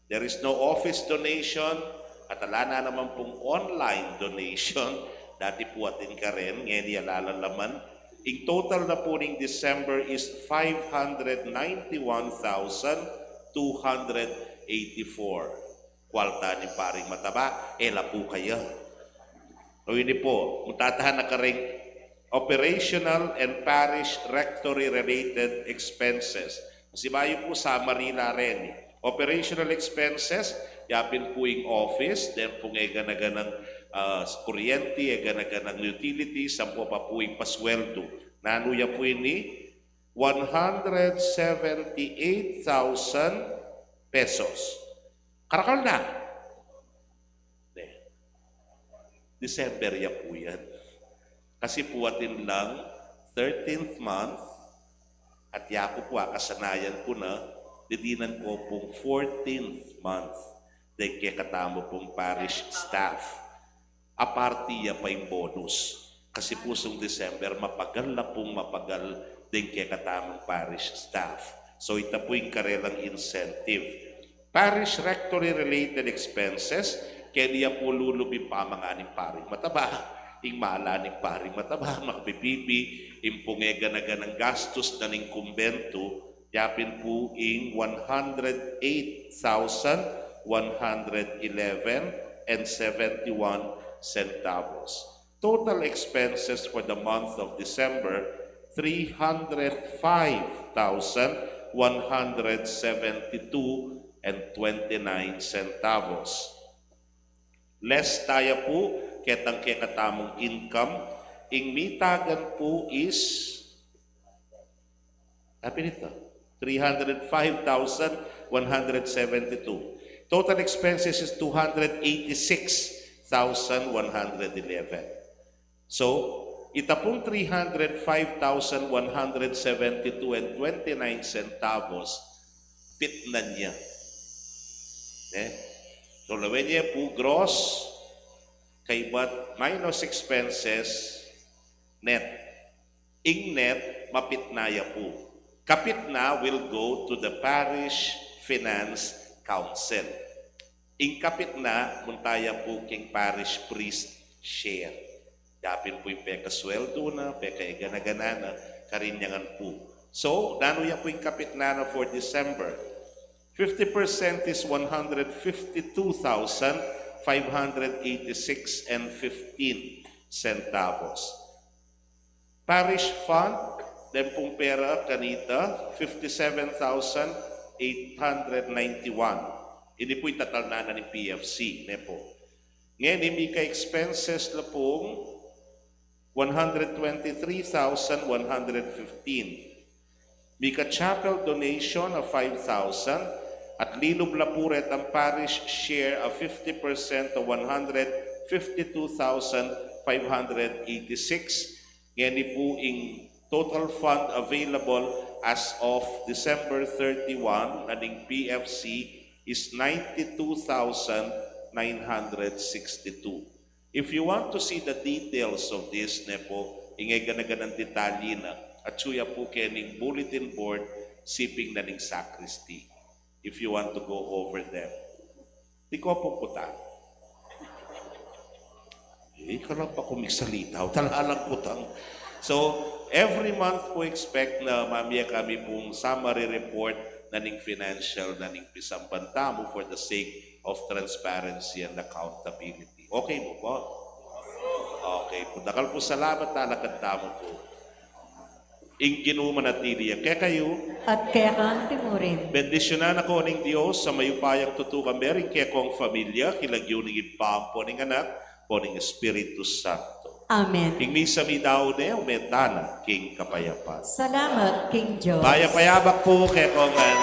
There is no office donation at ala na naman pung online donation. Dati pu atin karin, ngeni ala la naman. Ing total na pu ning December is five hundred ninety-one thousand two hundred eighty-four. Kwalta ning paring mataba, e la pu kaya. O ini pu, munta ta na kareng operational and parish rectory related expenses. Kasi bayu pu summary la reni. Operational expenses, yapin pu ing office, then pung e gana-ganang, ah, kuryente, e gana-ganang utilities, ampo pa pu ing pasweldo. Nanu ya pu ini? One hundred seventy-eight thousand pesos. Karakal na. Ne. December ya pu yan. Kasi pu atin lang thirteenth month, at yaku pu, akasanayan ku na, Didinan ko pung fourteenth month deng kekatamu pung parish staff. Aparte ya pa ing bonus. Kasi pu sung December, mapagal na pung mapagal deng kekatamung parish staff. So, ita pu ing karelang incentive. Parish rectory related expenses, keni ya pu lulubi pamangan ning paring mataba, ing mala ning paring mataba, magbibibi, ing pung e gana-ganang gastus na ning kumbentu, yapin pu ing one hundred eight thousand one hundred eleven and seventy-one centavos. Total expenses for the month of December, three hundred five thousand one hundred seventy-two and twenty-nine centavos. Less taya pu ketang kekatamung income, ing mitagan pu is, apin ita, three hundred five thousand one hundred seventy-two. Total expenses is two hundred eighty-six thousand one hundred eleven. So, ita pung three hundred five thousand one hundred seventy-two and twenty-nine centavos, pitnan ya. Ne? So, lawen ye pu gross, kaybat minus expenses, net. Ing net, mapitna ya pu. Kapitna will go to the parish finance council. Ing kapitna, munta ya pu king parish priest share. Yapin pu ing pekasweldu na, pekaegana-gana na, karin ya ngan pu. So, nanu ya pu ing kapitna na for December? Fifty percent is one hundred fifty-two thousand five hundred eighty-six and fifteen centavos. Parish fund, den pung pera kanita, fifty-seven thousand eight hundred ninety-one. Ini pu ing tatalnan na ning P F C, ne pu. Ngeni mika expenses la pung one hundred twenty-three thousand one hundred fifteen. Mika chapel donation a five thousand, at linub la pu retang parish share a fifty percent a one hundred fifty-two thousand five hundred eighty-six. Ngeni pu ing total fund available as of December thirty-one na ning P F C is ninety-two thousand nine hundred sixty-two. If you want to see the details of this, ne pu, ing e gana-ganang detalye na, atyu ya pu keni king bulletin board, siping na ning sacristy. If you want to go over them. Di ko pu kutang. Eh, ika lang pa ku migsalita, talaga lang kutang. So, every month pu expect na mamie kami pung summary report na ning financial na ning pisamban tamu for the sake of transparency and accountability. Okay mu pu? Okay pu. Dakal pung salamat, talakad tamu pu. Ing Ginu manatili ya kekayu. At keka mu rin. Bendisyunan na kayu ning Dios a mayupayang tutukan, mering kekong familia, king lagyu ning Ibpa, ampo ning Anak, ampo ning Espiritu Santo. Amen. Ing misa meyari ne, ume tana king kapayapan. Salamat king Dios. Mayap a yabak pu kekongan.